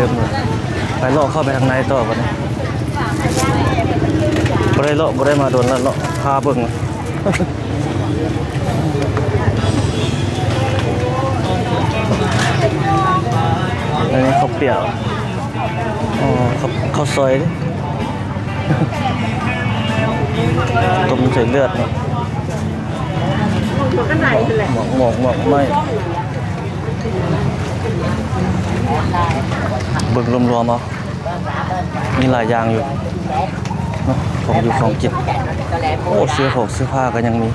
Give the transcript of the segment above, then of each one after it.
ເຕີມເລີຍ. ໄປເລາະເຂົ້າໄປທາງໃນຕໍ່ບັດນີ້. ບໍ່ໄດ້ເລາະ ບໍ່ໄດ້ມາດົນແລ້ວ ເລາະພາເບິ່ງ. ອັນນີ້ເຂົ້າປຽກ. ອໍ ເຂົ້າ ເຂົ້າຊອຍເດ້. ຕົ້ມໃສ່ເລືອດເນາະ. ໝາກໝອກ ໝາກໄມ້. ເບິ່ງລວມໆເອົາ ມີຫຼາຍຢ່າງຢູ່ເນາະ ຂອງຢູ່ຂອງກິນ. ໂອ້ ເສື້ອຜອກເສື້ອຜ້າກໍຍັງມີ.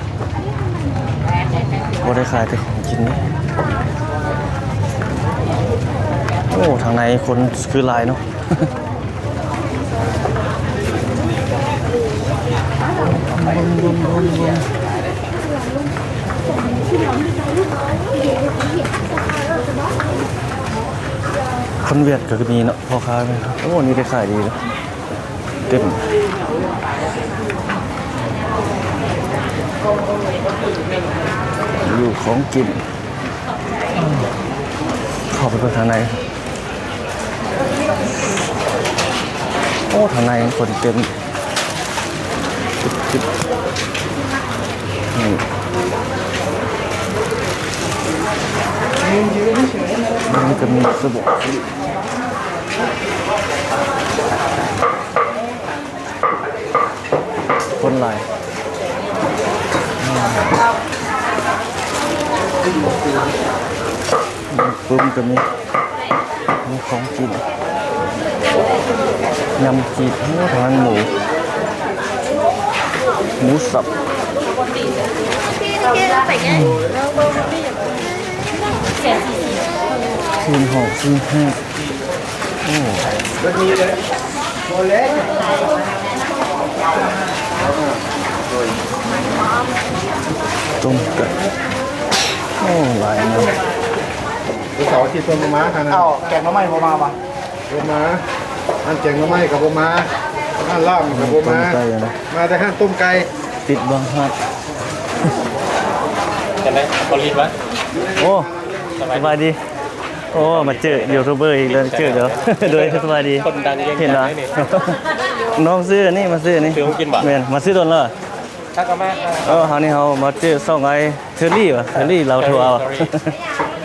ບໍ່ໄດ້ຂາຍແຕ່ຂອງກິນເດ້. ໂອ້ ທາງໃນຄົນຄືຫຼາຍເນາະ. ຄົນຫວຽດກໍມີເນາະ ພໍ່ຄ້າແມ່ຄ້າ. ໂອ້ ນີ້ໄດ້ຂາຍດີເນາະ. ເຕັມຢູ່ຂອງກິນ. ເຂົ້າໄປເບິ່ງທາງໃນ. ໂອ້ ທາງໃນຄົນເຕັມ. ນີ້ ມັນຈະມີສະບົກ. ຄົນຫຼາຍ. ປຶ້ມກໍມີ ມີຂອງກິນ ຍຳຈີນ. ໂອ້ ທາງນັ້ນໝູ ໝູສັບ. ຊີ້ນຫອກ ຊີ້ນແຫ້ງ. ໂອ້ ຕົ້ມໄກ່. ໂອ້ ຫຼາຍເນາະ. ເສົາອາທິດເພິ່ນບໍ່ມາທາງນັ້ນ. ເອົ້າ ແກງໜໍ່ໄມ້ບໍ່ມາຫວາ? ບໍ່ມາ. ອັນແກງໜໍ່ໄມ້ກໍບໍ່ມາ, ອັນລາບກໍບໍ່ມາ. ຕົ້ມໄກ່ນະ ມາແຕ່ຮ້ານຕົ້ມໄກ່ ຕິດບັງຫາດ. ຈັ່ງໃດ ເກົາຫຼີວະ? ໂອ້ ສະບາຍດີ. ໂອ້ ມາເຈີຢູທູບເບີອີກແລ້ວ ເຈີເດີ. ໂດຍ ສະບາຍດີ. ຄົນດັງ ເຫັນບໍ່? ນ້ອງຊື້ອັນນີ້ ມາຊື້ອັນນີ້. ຊື້ຂອງກິນບໍ່? ແມ່ນ ມາຊື້ດົນແລ້ວ. ເອີ ເຮົານີ້ເຮົາມາເຈີຊ່ອງອ້າຍເທີຣີຫວາ? ເທີຣີລາວທົວຫວາ?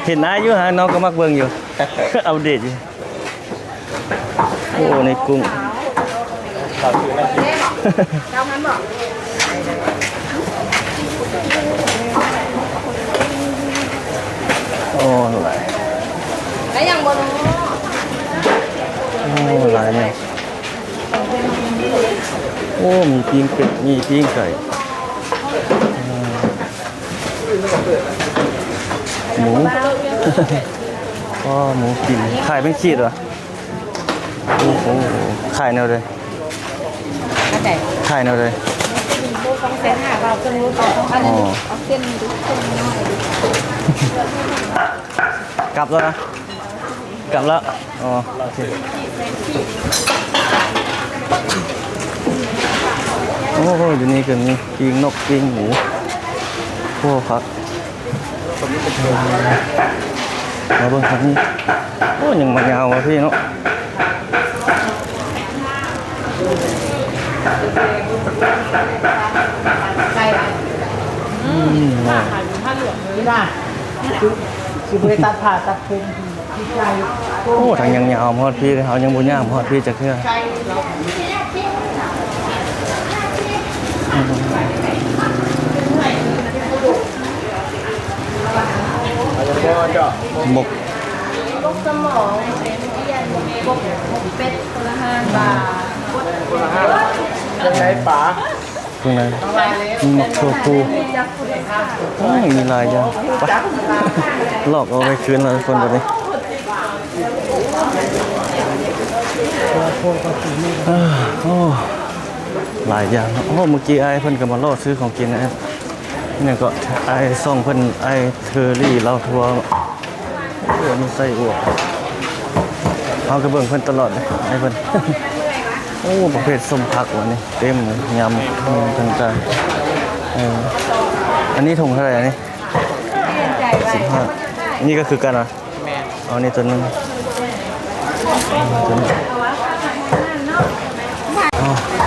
ເຫັນອ້າຍຢູ່ຫັ້ນ ນ້ອງກໍມັກເບິ່ງຢູ່ ອັບເດດຢູ່. ໂອ້ ໃນກຸ້ງ. ໂອ້ ຫຼາຍ. ໂອ້ ຫຼາຍແນວ. ໂອ້ ມີປີ້ງເປັດ ມີປີ້ງໄກ່. ໝູ ອໍ ໝູກິນ. ຂາຍເປັນຂີດຫວາ? ໂອ້ໂຫ ຂາຍແນວໃດ? ອັນໃດ? ຂາຍແນວໃດ? ໂລສອງແສນຫ້າ ເອົາເຄິ່ງໂລ ເອົາອັນນັ້ນ ອໍ ເອົາເສັ້ນ ເສັ້ນນ້ອຍ. ກັບແລ້ວນະ? ກັບແລ້ວ. ອໍ ໂອເຄ. ໂອ້ ຢູ່ນີ້ກໍມີປີ້ງນົກ ປີ້ງໝູ. ໂອ້ ຄັກ. ມາເບິ່ງທາງນີ້. ໂອ້ ຍັງມາຍາວວ່າພີ່ເນາະ. ອືມ ຊິບໍ່ໄດ້ຕັດຜ້າຕັດຜົມ. ໂອ້ ທາງຍາວໆ ມາຮອດພີ້ ເຮົາຍັງບໍ່ຍາວມາຮອດພີ້ຈັກເທື່ອ. ໝົກ ໝົກສະໝອງ ໝົກເປັດ ຄົນລະຫ້າບາດ. ຂ້າງໃນມີໝາກຖົ່ວພູ. ໂອ້ຍ ມີຫຼາຍຢ່າງ. ໄປ ລອກເອົາໄວ້ຄືນລະຄົນບັດນີ້. ໂອ້ ຫຼາຍຢ່າງເນາະ. ໂອ້ ເມື່ອກີ້ອ້າຍເພິ່ນກໍມາເລາະຊື້ຂອງກິນນະ. ຫຍັງເກາະ ອ້າຍຊ່ອງເພິ່ນ ອ້າຍເທີຣີລາວທົວ. ໂອ້ ອັນນີ້ໄສ້ອົ່ວ. ເຮົາກໍເບິ່ງເພິ່ນຕະຫຼອດເດ້ ອ້າຍເພິ່ນ. ໂອ້ ປະເພດສົ້ມຜັກ ອັນນີ້ເຕັມເລີຍ. ຍຳ ຍຳຕ່າງໆ. ເອີ ອັນນີ້ຖົງເທົ່າໃດອັນນີ້? ສິບຫ້າ. ນີ້ກໍຄືກັນຫວາ? ແມ່ນ. ເອົານີ້ຕົວໜຶ່ງ. ອ້າວ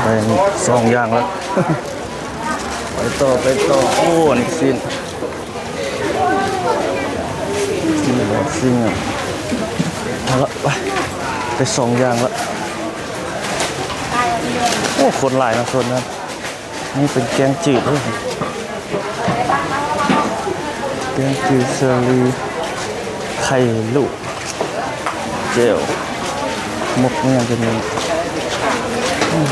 ໄດ້ສອງຢ່າງແລ້ວ ໄປຕໍ່ ໄປຕໍ່. ໂອ້ ອັນນີ້ຊີ້ນ ຊີ້ນ ຊີ້ນ ເອົາລະ ໄປ ໄດ້ສອງຢ່າງລະ. ໂອ້ ຄົນຫຼາຍເນາະ ໂຊນນັ້ນ. ນີ້ເປັນແກງຈືດເດ້ ແກງຈືດສາລີ ໄຂ່ລຸ ແຈ່ວ ໝົກ ອີ່ຫຍັງກໍມີ ອືມ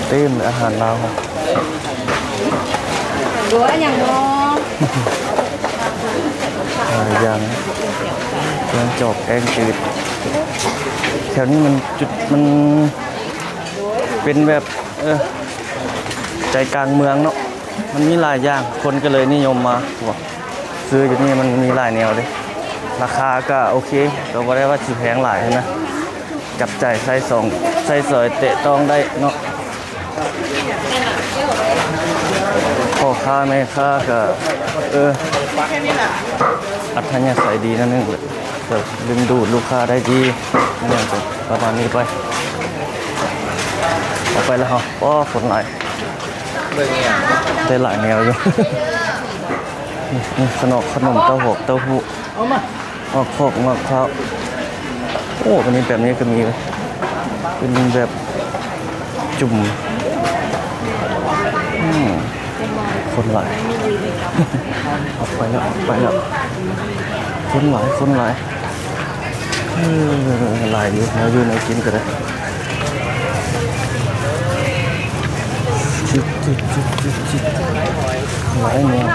ເຕັມເລີຍອາຫານລາວເຮົາ. ເອົາຫຍັງບໍ່? ຫຼາຍຢ່າງ ແກງຈອກ ແກງຈືດ. ແຖວນີ້ມັນຈຸດ ມັນເປັນແບບ ເອີ ໃຈກາງເມືອງເນາະ ມັນມີຫຼາຍຢ່າງ ຄົນກໍເລີຍນິຍົມມາ ເພາະວ່າຊື້ຢູ່ນີ້ມັນມີຫຼາຍແນວເດ້. ລາຄາກໍໂອເຄ ກໍບໍ່ໄດ້ວ່າຊິແພງຫຼາຍນະ ຈັບຈ່າຍໃຊ້ສອງ ໃຊ້ສອຍແຕະຕ້ອງໄດ້ເນາະ. ພໍ່ຄ້າແມ່ຄ້າກໍ ເອີ ອັດທະຍາໄສດີໜ້ອຍໜຶ່ງ ກໍດຶງດູດລູກຄ້າໄດ້ດີ ອີ່ຫຍັງກໍປະມານນີ້ໄປ. ເອົາໄປແລ້ວເຮົາ ໂອ້ ຄົນຫຼາຍ ເບິ່ງອີ່ຫຍັງ ໄດ້ຫຼາຍແນວຢູ່. ນີ້ ນີ້ ຂະໜອກ ຂະໜົມເຕົ້າຫອກເຕົ້າຫູ້ ເອົາມາ ໝາກພອກ ໝາກພ້າວ. ໂອ້ ອັນນີ້ ແບບນີ້ກໍມີເວີຍ ເປັນແບບຈຸ່ມ. ອືມ ຄົນຫຼາຍ ອອກໄປແລ້ວ ອອກໄປແລ້ວ ຄົນຫຼາຍ ຄົນຫຼາຍ. ເອີ ຫຼາຍຢູ່ ແນວຢູ່ແນວກິນກໍໄດ້ ຫຼາຍແນວ.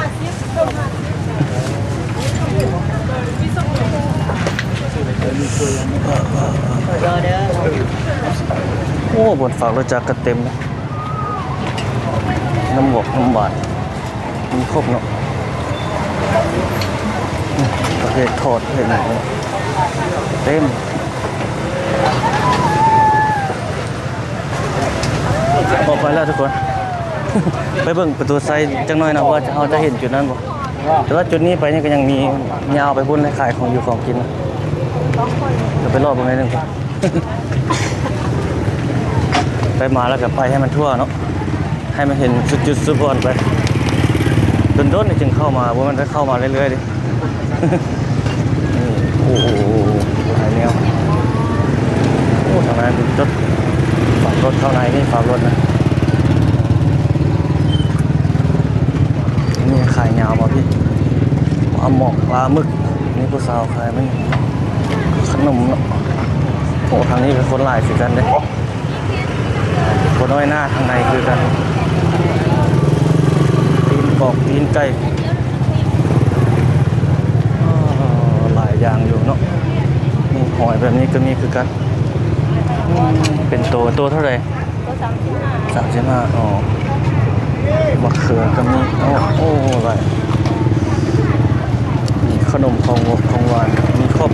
ໂອ້ ບ່ອນຝາກລົດຈັກກໍເຕັມເລີຍ ນ້ຳວອກນ້ຳຫວານ ມີຄົບເນາະ ປະເພດທອດ ເຮັດຫຍັງເຕັມ. ອອກໄປແລ້ວທຸກຄົນ ໄປເບິ່ງປະຕູໄຊຈັກໜ້ອຍນະ ວ່າເຮົາຈະເຫັນຈຸດນັ້ນບໍ່. ແຕ່ວ່າຈຸດນີ້ໄປນີ້ກໍຍັງມີຍາວໄປພຸ້ນ ໃຫ້ຂາຍຂອງຢູ່ຂອງກິນ ກໍໄປລອບເບິ່ງໜ້ອຍໜຶ່ງ ໄປມາແລ້ວກໍໄປໃຫ້ມັນທົ່ວເນາະ ໃຫ້ມັນເຫັນສຸດຈຸດສຸດບ່ອນໄປ. ດົນໆນີ້ຈຶ່ງເຂົ້າມາ ບໍ່ແມ່ນໄດ້ເຂົ້າມາເລື້ອຍໆເດ້. ນີ້ ໂອ້ໂຫ ຫຼາຍແນວ. ໂອ້ ທາງນັ້ນຈົດຝາກລົດເຂົ້າໃນນີ້ ຝາກລົດນະ. ນີ້ຂາຍຍາວບໍ່ພີ່? ປາໝອກ ປາໝຶກ. ນີ້ຜູ້ສາວຂາຍມັນ ຂະໜົມເນາະ. ໂອ້ ທາງນີ້ກໍຄົນຫຼາຍຄືກັນເດ້. ບໍ່ນ້ອຍໜ້າທາງໃນຄືກັນ ຕີນກອກ ຕີນໄກ່ ເອີ ຫຼາຍຢ່າງຢູ່ເນາະ. ນີ້ຫອຍແບບນີ້ກໍມີຄືກັນ. ອືມ ເປັນໂຕ ໂຕເທົ່າໃດ? ໂຕສາມສິບຫ້າ ສາມສິບຫ້າ. ອໍ ມະເຂືອກໍມີ. ໂອ້ ໂອ້ ຫຼາຍ. ນີ້ຂະໜົມ ຂອງຫວານ ຂອງຫວານມີຄົບ.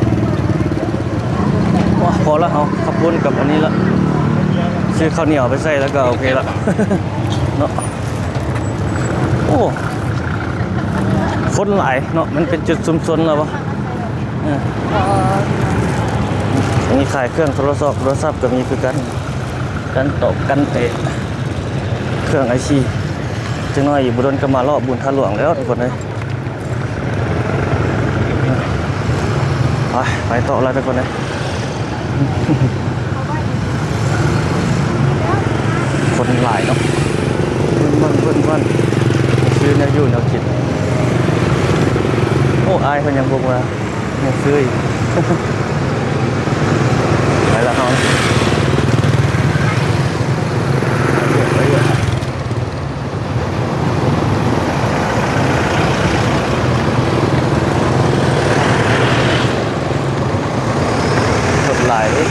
ພໍລະ ເຮົາເຂົ້າປຸ້ນກັບອັນນີ້ລະ ຊື້ເຂົ້າໜຽວໄປໃສ່ລະກະໂອເຄລະເນາະ. ໂອ້ ຄົນຫຼາຍເນາະ ມັນເປັນຈຸດຊຸມຊົນລະບໍ່. ເອີ ມີຂາຍເຄື່ອງໂທລະສັບ ໂທລະສັບກໍມີຄືກັນ ກັນຕອກ ກັນເຕະ ເຄື່ອງໄອຊີ. ຈັກໜ້ອຍອີກບໍ່ດົນກໍມາເລາະບຸນທາດຫຼວງແລ້ວທຸກຄົນເອີຍ. ໄປ ໄປຕໍ່ແລ້ວທຸກຄົນເອີຍ. ຄົນຫຼາຍເນາະ ເບິ່ງໆ ຊື້ແນວຢູ່ແນວກິນ. ໂອ້ ອ້າຍເພິ່ນຍັງບໍ່ມາ ຍັງຊື້ອີກ. ໄປລະເຮົາ. ລົດຫຼາຍເດ້.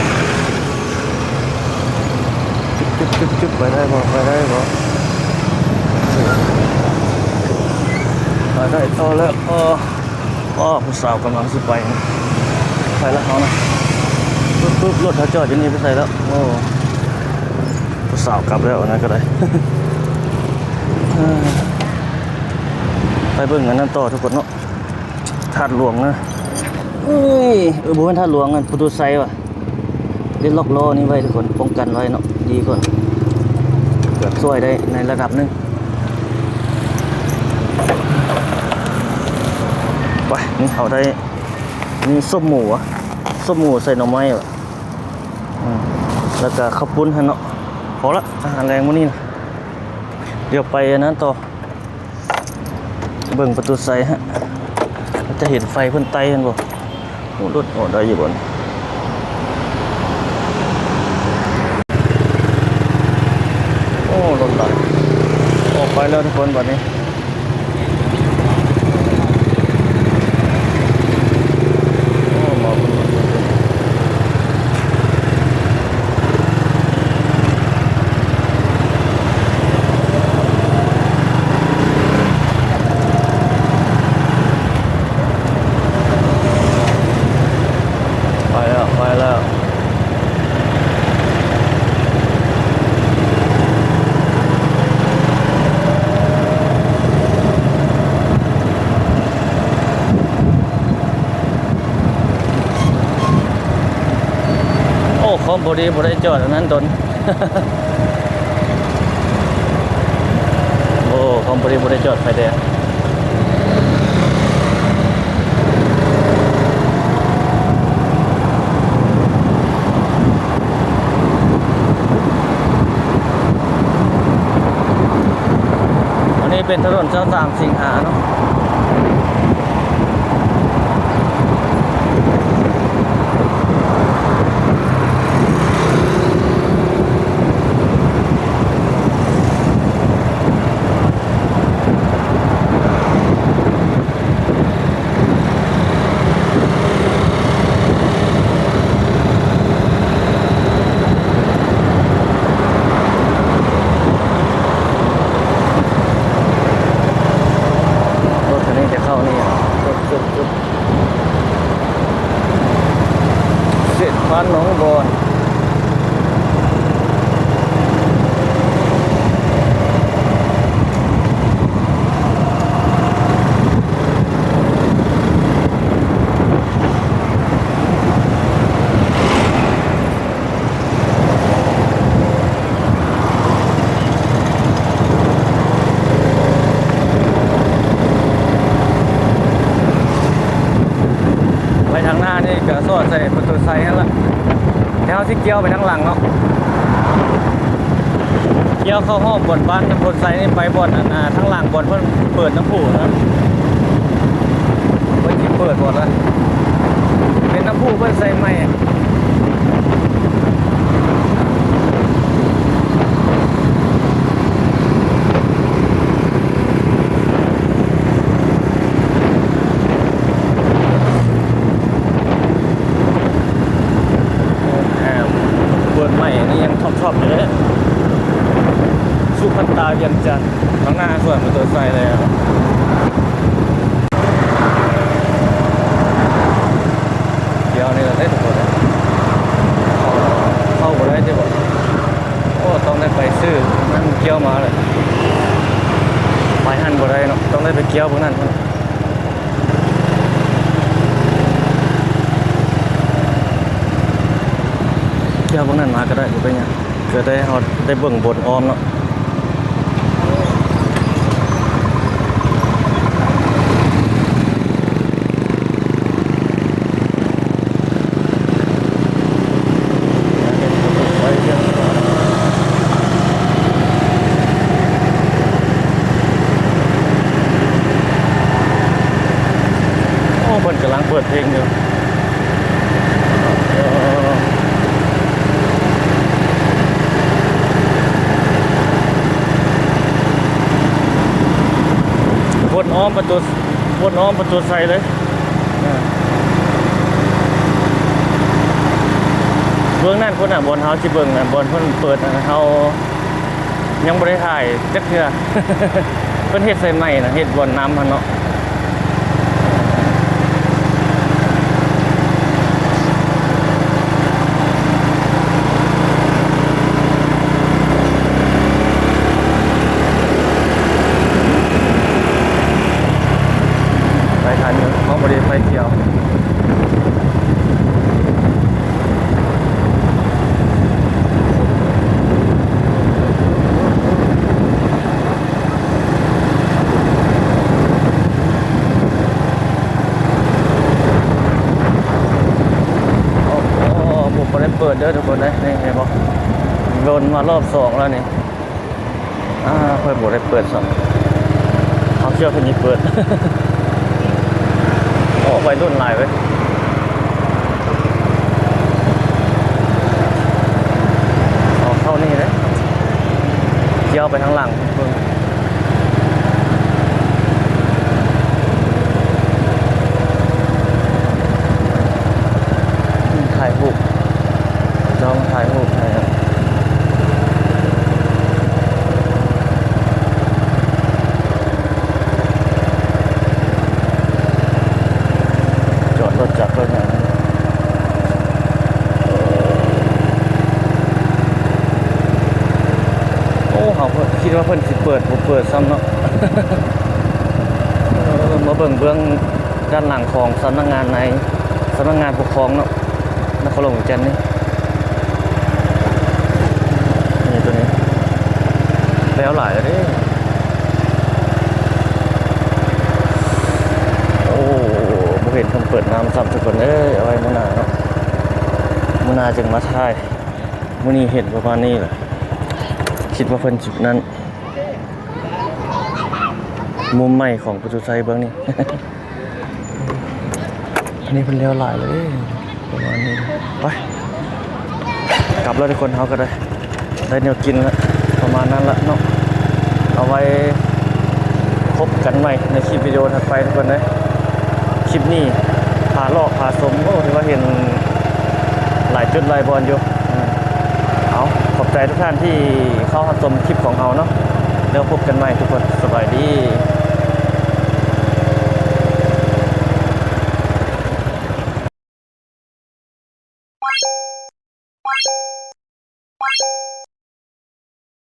ຈຶບ ຈຶບ ຈຶບ ໄປໄດ້ບໍ່? ໄປໄດ້ບໍ່? ໄປໄດ້ຕໍ່ແລ້ວ. ໂອ້ ໂອ້ ຜູ້ສາວກຳລັງຊິໄປ. ໄປລະເຮົານະ. ປຶບ ປຶບ ລົດເຮົາຈອດຢູ່ນີ້ ໄປໃສແລ້ວ? ໂອ້ ຜູ້ສາວກັບແລ້ວ ອັນນັ້ນກໍໄດ້. ເອີ ໄປເບິ່ງອັນນັ້ນຕໍ່ທຸກຄົນເນາະ ທາດຫຼວງນະ. ເອີຍ ເອີ ບໍ່ແມ່ນທາດຫຼວງ ອັນປະຕູໄຊຫວາ. ໄດ້ລັອກລໍ້ນີ້ໄວ້ທຸກຄົນ ປ້ອງກັນໄວ້ເນາະ ດີກ່ອນ ເກືອບຊ່ວຍໄດ້ໃນລະດັບໜຶ່ງ. ໄປ ນີ້ເຮົາໄດ້ ນີ້ສົບໝູຫວາ ສົບໝູໃສ່ໜໍ່ໄມ້ຫວາ ອືມ ແລ້ວກະເຂົ້າປຸ້ນຫັ້ນເນາະ. ພໍລະ ອາຫານແລງມື້ນີ້ນະ ດຽວໄປອັນນັ້ນຕໍ່. ເບິ່ງປະຕູໄຊຮະ ຈະເຫັນໄຟເພິ່ນໄຕ່ຫັ້ນບໍ່? ໂອ້ ລົດອອກໄດ້ຢູ່ບໍ່ນີ້? ໂອ້ ລົດຫຼາຍ ອອກໄປແລ້ວທຸກຄົນບັດນີ້. ໂອ້ ມາເບິ່ງ ໄປແລ້ວ ໄປແລ້ວ. ໂອ້ ຄອມພໍດີບໍ່ໄດ້ຈອດອັນນັ້ນດົນ. ໂອ້ ຄອມພໍດີບໍ່ໄດ້ຈອດໄຟແດງ. ອັນນີ້ເປັນຖະໜົນເຈົ້າສາມສິງຫາເນາະ. ລົດຄັນນີ້ຈະເຂົ້ານີ້ ເຈັບ ເຈັບ ເຈັບ. ເສັ້ນຜ່ານໜອງບອນ. ໄປທາງໜ້ານີ້ກະສອດໃສ່ປະຕູໄຊຫັ້ນລະ ແຕ່ເຮົາຊິກ່ຽວໄປທາງຫຼັງເນາະ ກ່ຽວເຂົ້າອ້ອມບ່ອນບ້ານນ້ຳພົນໄຊນີ້ ໄປບ່ອນອັນ ທາງຫຼັງບ່ອນເພິ່ນເປີດນ້ຳພຸນະ ເພິ່ນຊິເປີດບ່ອນລະ ເປັນນ້ຳພຸເພິ່ນໃສ່ໃໝ່. ໂຮງແຮມເປີດໃໝ່ນີ້ຍັງທັອບໆຢູ່ເດ້ ສຸພັດຕາວຽງຈັນ. ທາງໜ້າສວນມອເຕີໄຊແລ້ວ ດຽວນີ້ລະເດ້ທຸກຄົນ ເຂົ້າ ເຂົ້າບໍ່ໄດ້ຕິບໍ່? ໂອ້ ຕ້ອງໄດ້ໄປຊື້ນັ້ນກ່ຽວມາແຫຼະ ໄປຫັ້ນບໍ່ໄດ້ເນາະ ຕ້ອງໄດ້ໄປກ່ຽວພວກນັ້ນ ກ່ຽວພວກນັ້ນມາກະໄດ້ ບໍ່ເປັນຫຍັງ. ກະໄດ້ຮອດ ໄດ້ເບິ່ງບ່ອນອ້ອມເນາະ ໂອ້ ເພິ່ນກຳລັງເປີດເພງຢູ່. ເອີ ວົນອ້ອມປະຕູ ວົນອ້ອມປະຕູໄຊເລີຍ ເບື້ອງນັ້ນພຸ້ນນະ ບ່ອນເຮົາຊິເບິ່ງນະ ບ່ອນເພິ່ນເປີດນະ ເຮົາ ຍັງບໍ່ໄດ້ຖ່າຍຈັກເທື່ອ ເພິ່ນເຮັດໃສ່ໃໝ່ນະ ເຮັດບ່ອນນ້ຳຫັ້ນເນາະ ໄປທັນຢູ່ ເພາະບໍ່ໄດ້ໄຟຂຽວ. ເດີທຸກຄົນເອີຍ ນີ້ເຫັນບໍ່? ວົນມາລອບສອງແລ້ວນີ້. ອ່າ ເພິ່ນບໍ່ໄດ້ເປີດຊ້ຳ. ເຮົາເຊື່ອເພິ່ນຊິເປີດ. ໂອ້ ໄວລຸ້ນຫຼາຍເວີຍ. ອອກເຂົ້ານີ້ເດ້. ຈຽວໄປທາງຫຼັງເບິ່ງ. ຖ່າຍຮູບ. ເຈົ້າມາຖ່າຍຮູບໃຫ້. ຈອດລົດຈັກລົດຫຍັງ. ໂອ້ ເຮົາຄິດວ່າເພິ່ນຊິເປີດ ບໍ່ເປີດຊ້ຳເນາະ. ເອີ ມາເບິ່ງເບື້ອງດ້ານຫຼັງຂອງສຳນັກງານໃນ ສຳນັກງານປົກຄອງເນາະ ນະຄອນຫຼວງວຽງຈັນນີ້. ນີ້ ໂຕນີ້ແລ້ວຫຼາຍແລ້ວເດ້. ໂອ້ ບໍ່ເຫັນເພິ່ນເປີດນ້ຳຊ້ຳທຸກຄົນເອີຍ. ເອົາໄວ້ມື້ໜ້າເນາະ ມື້ໜ້າຈຶ່ງມາຖ່າຍ. ມື້ນີ້ເຫັນປະມານນີ້ແຫຼະ. ຄິດວ່າເພິ່ນຊິນັ້ນ ມຸມໃໝ່ຂອງປະຕູໄຊເບື້ອງນີ້. ອັນນີ້ເພິ່ນແລ້ວຫຼາຍແລ້ວເດ້ ປະມານນີ້. ໄປ ກັບແລ້ວທຸກຄົນ ເຮົາກໍໄດ້ ໄດ້ແນວກິນແລ້ວ ປະມານນັ້ນລະເນາະ. ເອົາໄວ້ພົບກັນໃໝ່ໃນຄລິບວິດີໂອຖັດໄປທຸກຄົນເອີຍ. ຄລິບນີ້ພາເລາະພາຊົມ ໂອ້ ຖືວ່າເຫັນຫຼາຍຈຸດຫຼາຍບ່ອນຢູ່. ເອົາ ຂອບໃຈທຸກທ່ານທີ່ເຂົ້າຮັບຊົມຄລິບຂອງເຮົາເນາະ. ແລ້ວພົບກັນໃໝ່ທຸກຄົນ ສະບາຍດີ.